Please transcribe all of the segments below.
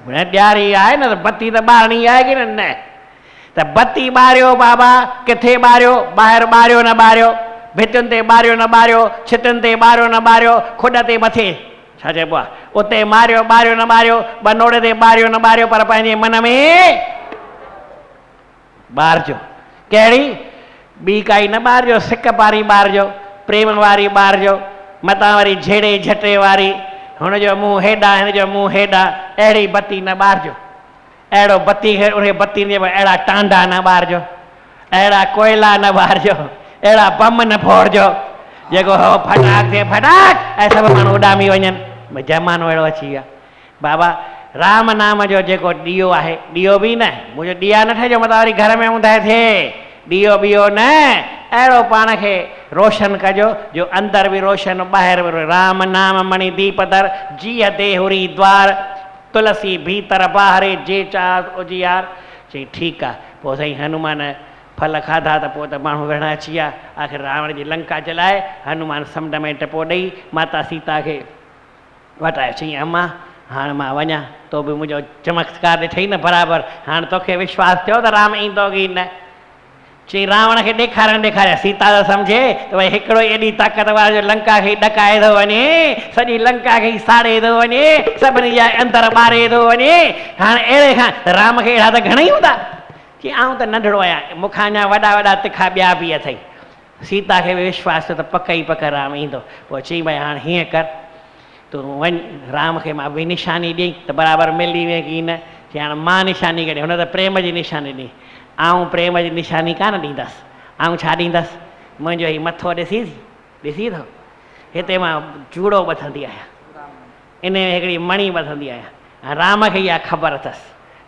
ڏياري آهي نه ته بتي ته ٻارڻي آهي ڪي نه؟ نه ته بتي ٻاريو بابا، ڪٿي ٻاريو؟ ٻاهر ٻاريو نه ٻاريو، ڀتين تي ٻاريو نه ٻاريو، ڇتين تي ٻاريو نه ٻاريو، کڏ تي مٿي ڇا چئبو آهي اتي ماريو ٻاريو نه ٻاريو، ٻنوڙي تي ٻاريو نه ٻاريو، پر پنهنجي من ۾ ٻارجو. ڪهڙي؟ ٻي ڪائي نه ٻارجو، سڪ پاري ٻارجو، پريم واري ٻارجو، متان وري جهيڙي جهٽي واري، هن جو منهن هيڏانهن هن جو منهن هيڏانهن، اهڙي بتي نه ٻارجو. اهڙو بتي کي انهي بتي جي اهڙا ٽانڊا نه ٻارجو، اهڙا ڪوئلا نه ٻارجو، اهڙا بم نه ڦوڙجو، جيڪو هو ڦٽاڪ ٿئي ڦٽاڪ ۽ سڀ ماڻهو اڏامي وڃن. زمانو اهڙو اچي ويو آهي. بابا رام نام جو جيڪو ڏيئو آهي، ڏيئو به نه، منهنجو ڏيئا نه ٺهجو متان وري گهر ۾ اوندهه ٿئي، ڏيئو ٻيئو نه، اهڙو پاڻ کي روشن ڪجو جو اندر به روشن ٻاهر به روشن. رام نام مڻي ديپ در، جيء ديهوري دوار، تلسي ڀيتر باهري، جي چاهت اجيار. چيائين ٺيڪ آ. پوء سائين هنومان ڦل کاڌا ته پوء ته ماڻهو وڙهڻ اچي ويا. آخر راوڻ جي لنڪا جلائي هنومان سمنڊ ۾ ٽپو ڏئي ماتا سيتا کي وٽ آيو. چيائين اما هاڻ مان وڃان، تو به منهنجو چمتڪار ڏٺئي نه برابر، هاڻ توکي وشواس ٿيو ته رام ايندو ڪي نه؟ چيائين راوڻ کي ڏيکارڻ ڏيکاريان. سيتا ته سمجهي ته ڀئي هڪڙو ئي ايڏي طاقت وارو جو لنڪا کي ئي ڏڪائي ٿو وڃي، سڄي لنڪا کي ئي ساڙي ٿو وڃي، سڀني جا اندر ٻاري ٿو وڃي، هاڻ اهڙي کان ته رام کي اهڙا ته گهڻئي هوندا. چيائين آئون ته ننڍڙو آهيان، مون کان اڃا وڏا وڏا تکا ٻيا به اٿئي. سيتا کي به وشواس ٿيو ته پڪ ئي پڪ رام ايندو. پوء چيائين ڀائي هاڻ هيئن ڪر، تون وڃ رام کي مان به نشاني ڏئين ته برابر ملي وئين ڪي نه. چيائين هاڻ مان نشاني ڪڏهن؟ هن ته پريم جي نشاني ڏني. آئون پريم جي نشاني ڪانه ڏيندس. آئون ڇا ڏيندس؟ منهنجو هي مٿو ڏسين ٿي؟ ڏسين ٿو؟ هتي مان چوڙو ٻڌندي آهيان. انهيء ۾ هڪڙي مڻي ٻڌندي آهيان. رام کي اها خبر اٿس.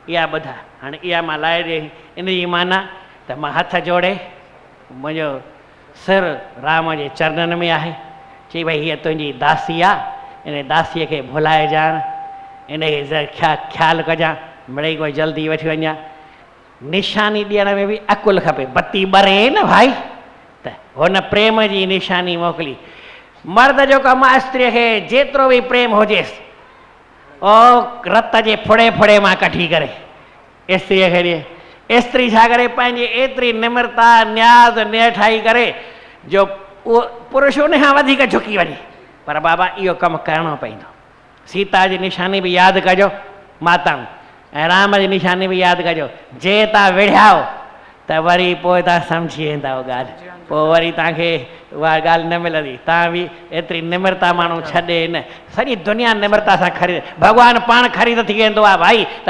اها ٻڌاء. هاڻي اها مان لائي ڏئي. ان جي معنيٰ ته مان هٿ جوڙي منهنجو سر رام جي چرنن ۾ آهي. چئي ڀئي هيء تنهنجي داسي آ، ان داسيء کي ڀلائجان، ان کي خيال ڪجان، مڙئي ڪو جلدي وٺي وڃجان. نشاني ڏيڻ ۾ به عقل کپي. بتي ٻري نه ڀائي ته هن پريم جي نشاني موڪلي. مرد جو ڪم آ استريء کي جيترو به پريم هجيس، اهو رت جي ڦڙي ڦڙي مان ڪڍي ڪري استريء کي ڏئي. استري ڇا ڪري پنهنجي ايتري نمرتا، نياز، نهٺائي ڪري جو اهو پرش ان کان وڌيڪ جهڪي وڃي. پر بابا اهو ڪم ڪرڻو پوندو. سيتا جي نشاني به ياد ڪجو ماتائون ۽ رام جي نشاني به ياد ڪجو. جي تان وڙهيائو ته وري پوء تان سمجهي ويندائو ڳالهه. پوء وري تان کي اها ڳالهه نه ملندي. تان به ايتري نمرتا ماڻهو ڇڏي نه. سڄي دنيا نمرتا سان خريد. ڀڳوان پاڻ خريد ٿي ويندو آهي ڀائي ته.